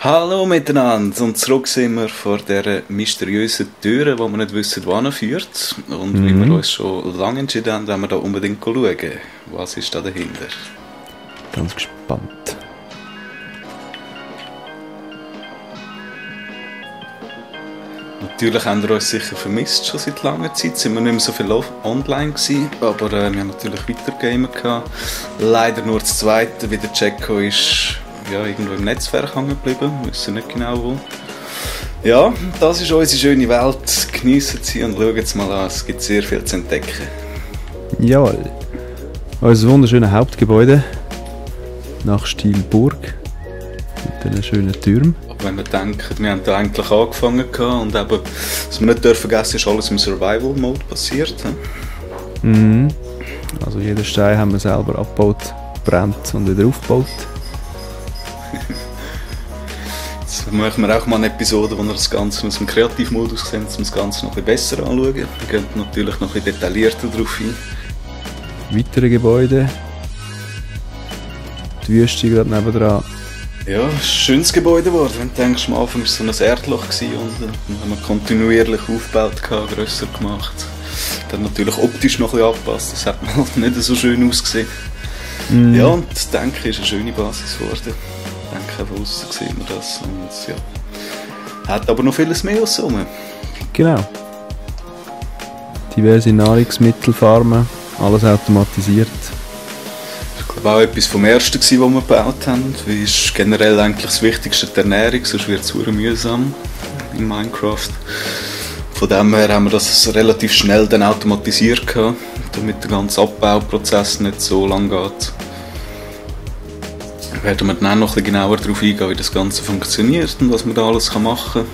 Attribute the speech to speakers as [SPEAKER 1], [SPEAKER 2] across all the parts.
[SPEAKER 1] Hallo miteinander und zurück sind wir vor dieser mysteriösen Tür, wo wir nicht wissen, wohin führt. Und wie wir uns schon lange entschieden haben, wollen wir da unbedingt schauen. Was ist da dahinter?
[SPEAKER 2] Ganz gespannt.
[SPEAKER 1] Natürlich haben wir uns sicher vermisst, schon seit langer Zeit. Sind wir nicht mehr so viel online gewesen, aber wir haben natürlich weiter gamen gehabt. Leider nur das zweite, wie der Jacko ist irgendwo im Netzwerk hängen geblieben. Wir wissen nicht genau wo. Ja, das ist unsere schöne Welt. Geniessen Sie und schauen Sie mal an. Es gibt sehr viel zu entdecken.
[SPEAKER 2] Jawohl. Unser wunderschönes Hauptgebäude nach Stil Burg mit diesen schönen Türmen.
[SPEAKER 1] Aber wenn wir denken, wir haben da eigentlich angefangen und eben, was wir nicht vergessen ist alles im Survival-Mode passiert.
[SPEAKER 2] Also jeden Stein haben wir selber abgebaut, gebrannt und wieder aufgebaut.
[SPEAKER 1] Jetzt machen wir auch mal eine Episode, wo wir das Ganze aus dem Kreativmodus sehen, um das Ganze noch ein bisschen besser anschauen. Wir gehen natürlich noch ein bisschen detaillierter darauf ein.
[SPEAKER 2] Weitere Gebäude. Die Wüste gerade nebendran.
[SPEAKER 1] Ja, ein schönes Gebäude geworden. Wenn du denkst, am Anfang war es so ein Erdloch und dann haben wir kontinuierlich aufgebaut, grösser gemacht. Dann natürlich optisch noch ein bisschen angepasst. Das hat mal nicht so schön ausgesehen. Ja, und ich denke, es ist eine schöne Basis geworden. Ich denke, von außen sieht man das. Und ja, hat aber noch vieles mehr als so.
[SPEAKER 2] Genau. Diverse Nahrungsmittelfarmen, alles automatisiert.
[SPEAKER 1] Ich glaube auch etwas vom Ersten, was wir gebaut haben. Wie ist generell eigentlich das Wichtigste die Ernährung, sonst wird es sehr mühsam in Minecraft. Von dem her haben wir das relativ schnell dann automatisiert gehabt, damit der ganze Abbauprozess nicht so lang geht. Werden wir dann noch ein bisschen genauer darauf eingehen, wie das Ganze funktioniert und was man da alles machen kann.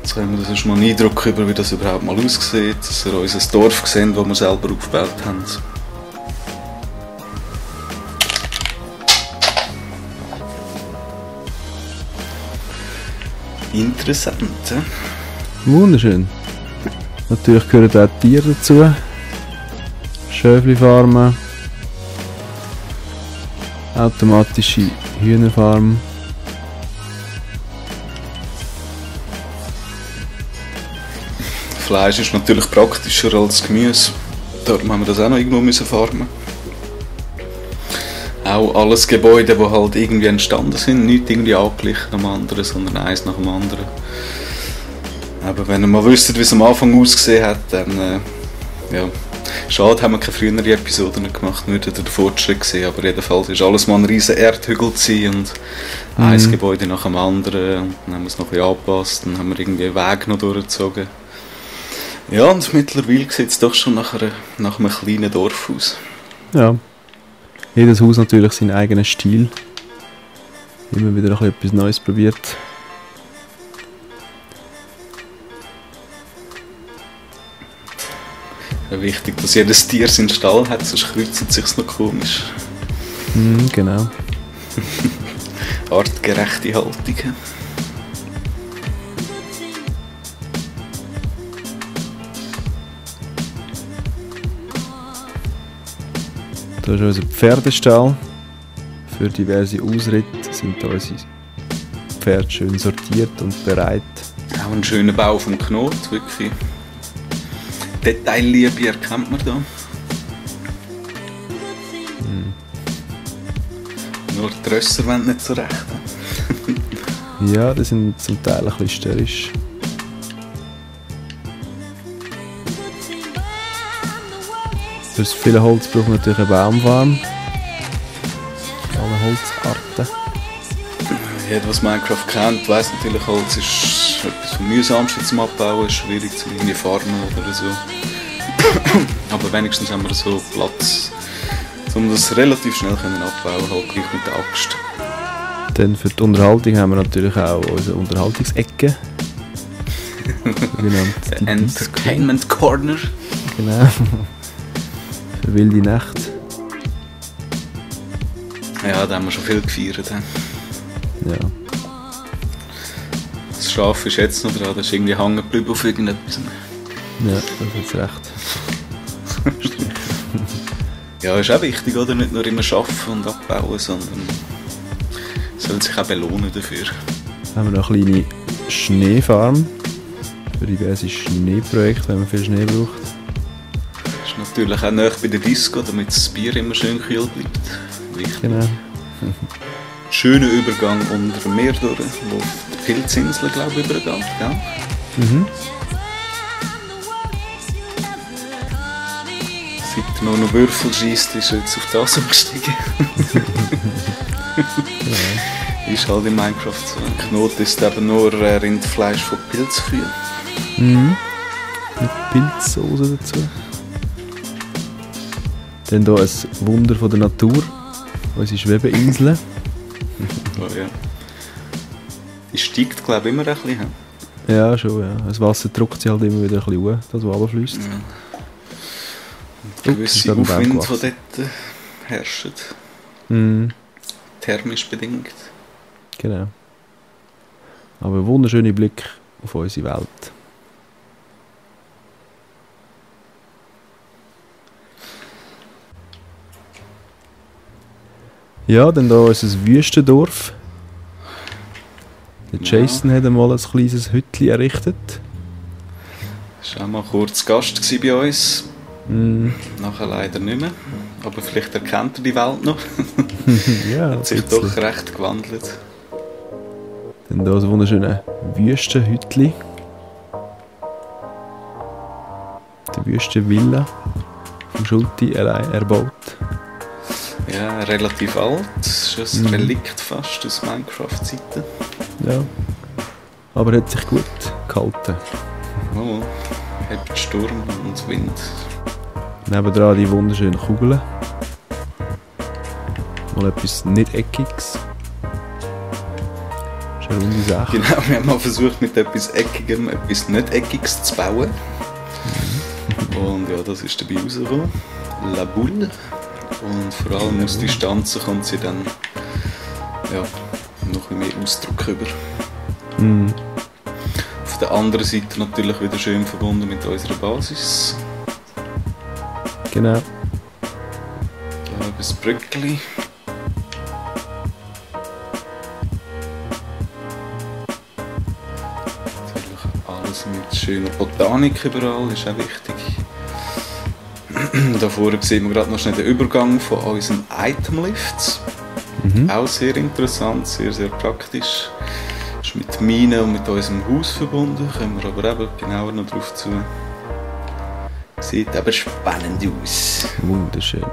[SPEAKER 1] Jetzt haben wir schon mal einen Eindruck über, wie das überhaupt mal aussieht, dass wir unser Dorf sehen, das wir selber aufgebaut haben. Interessant, ja?
[SPEAKER 2] Wunderschön. Natürlich gehören auch Tiere dazu. Schöfli-Farmen. Automatische Hühnerfarm.
[SPEAKER 1] Fleisch ist natürlich praktischer als Gemüse. Darum haben wir das auch noch irgendwo farmen. Auch alles Gebäude, die halt irgendwie entstanden sind, nicht irgendwie angeglichen am anderen, sondern eins nach dem anderen. Aber wenn ihr mal wüsstet, wie es am Anfang ausgesehen hat, dann schade, haben wir keine früheren Episoden gemacht, nur den Fortschritt gesehen. Aber jedenfalls ist alles mal ein riesen Erdhügel und ein Gebäude nach dem anderen. Und dann haben wir es noch ein bisschen angepasst, dann haben wir irgendwie einen Weg noch durchgezogen. Ja, und mittlerweile sieht es doch schon nach einem kleinen Dorf aus.
[SPEAKER 2] Ja. Jedes Haus natürlich seinen eigenen Stil. Immer wieder ein etwas Neues probiert.
[SPEAKER 1] Ja, wichtig, dass jedes Tier seinen Stall hat, sonst kreuzt es sich noch komisch.
[SPEAKER 2] Genau.
[SPEAKER 1] Artgerechte Haltung.
[SPEAKER 2] Da ist unser Pferdestall. Für diverse Ausritte sind unsere Pferde schön sortiert und bereit.
[SPEAKER 1] Auch ein schöner Bau vom Knot, wirklich. Detailliebe erkennt man da. Nur die Rösser wollen nicht so recht.
[SPEAKER 2] Ja, die sind zum Teil ein bisschen störrisch. Für das viele Holz braucht man natürlich eine Baumfarm. Alle Holzarten.
[SPEAKER 1] Jeder, was Minecraft kennt, weiss natürlich, Holz ist etwas vom mühsamsten zum Abbauen, ist schwierig zu irgendwie farmen oder so. Aber wenigstens haben wir so Platz, um das relativ schnell abbauen, halt gleich mit der Axt.
[SPEAKER 2] Dann für die Unterhaltung haben wir natürlich auch unsere Unterhaltungsecke.
[SPEAKER 1] Der Entertainment Corner.
[SPEAKER 2] Genau. Für wilde Nacht.
[SPEAKER 1] Ja, da haben wir schon viel gefeiert.
[SPEAKER 2] Ja.
[SPEAKER 1] Das Schaf ist jetzt noch dran, das ist irgendwie hängen geblieben auf irgendetwas.
[SPEAKER 2] Ja, das ist jetzt recht.
[SPEAKER 1] Ja, ist auch wichtig, oder? Nicht nur immer arbeiten und abbauen, sondern soll sich auch belohnen dafür.
[SPEAKER 2] Haben wir noch eine kleine Schneefarm für diverse Schneeprojekte, wenn man viel Schnee braucht.
[SPEAKER 1] Ist natürlich auch nahe bei der Disco, damit das Bier immer schön kühl bleibt. Wichtig.
[SPEAKER 2] Genau.
[SPEAKER 1] Schöner Übergang unter dem Meer durch, wo die Pilzinsel, glaube ich, übergeht. Gell?
[SPEAKER 2] Mhm.
[SPEAKER 1] Seit er noch Würfel schießt, ist er jetzt auf das umgestiegen. Ja. Ist halt in Minecraft so. Ein Knoten ist eben nur Rindfleisch von Pilzkühen.
[SPEAKER 2] Mhm. Mit Pilzsoße dazu. Dann hier ein Wunder von der Natur. Unsere Schwebeinsel.
[SPEAKER 1] Oh, ja. Die steigt, glaube ich, immer ein bisschen.
[SPEAKER 2] Ja, schon, ja. Das Wasser drückt sich halt immer wieder ein bisschen hoch, das runterfließt.
[SPEAKER 1] Ja. Gewisse Aufwind, die dort herrschen.
[SPEAKER 2] Mhm.
[SPEAKER 1] Thermisch bedingt.
[SPEAKER 2] Genau. Aber ein wunderschöner Blick auf unsere Welt. Ja, dann hier unser Wüstendorf. Der Jason hat einmal ein kleines Hütchen errichtet.
[SPEAKER 1] Er war auch mal kurz Gast bei uns.
[SPEAKER 2] Mm.
[SPEAKER 1] Nachher leider nicht mehr. Aber vielleicht erkennt er die Welt noch.
[SPEAKER 2] Ja,
[SPEAKER 1] hat sich doch recht gewandelt.
[SPEAKER 2] Dann hier ein wunderschönes Wüstenhütchen. Die Wüstenvilla vom Schulti allein erbaut.
[SPEAKER 1] Ja, relativ alt. Das ist ein Relikt fast aus Minecraft-Zeiten.
[SPEAKER 2] Ja. Aber hat sich gut gehalten.
[SPEAKER 1] Oh, hat Sturm und Wind.
[SPEAKER 2] Nebendran die wunderschönen Kugeln. Mal etwas nicht Eckiges. Das ist eine runde Sache.
[SPEAKER 1] Genau, wir haben mal versucht, mit etwas Eckigem etwas nicht Eckiges zu bauen. Und ja, das ist dabei rausgekommen. La Boule. Und vor allem aus Distanzen kommt sie dann ja, noch ein bisschen mehr Ausdruck über.
[SPEAKER 2] Mm.
[SPEAKER 1] Auf der anderen Seite natürlich wieder schön verbunden mit unserer Basis.
[SPEAKER 2] Genau.
[SPEAKER 1] Da ein Brückli. Natürlich alles mit schöner Botanik überall, ist auch wichtig. Da vorne sehen wir gerade noch schnell den Übergang von unseren Itemlifts. Auch sehr interessant, sehr, sehr praktisch. Ist mit Minen und mit unserem Haus verbunden, kommen wir aber eben genauer noch drauf zu. Sieht aber spannend aus.
[SPEAKER 2] Wunderschön.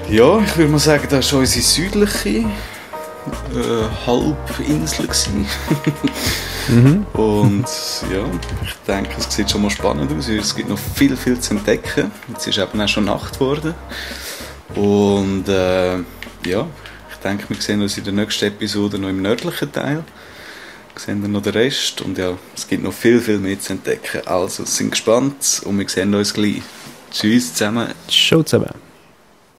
[SPEAKER 1] Ja, ich würde mal sagen, das war unsere südliche Halbinsel. Und ja, ich denke, es sieht schon mal spannend aus. Es gibt noch viel zu entdecken. Jetzt ist eben auch schon Nacht geworden. Und ja, ich denke, wir sehen uns in der nächsten Episode noch im nördlichen Teil. Wir sehen dann noch den Rest. Und ja, es gibt noch viel mehr zu entdecken. Also, sind gespannt und wir sehen uns gleich. Tschüss zusammen.
[SPEAKER 2] Ciao zusammen.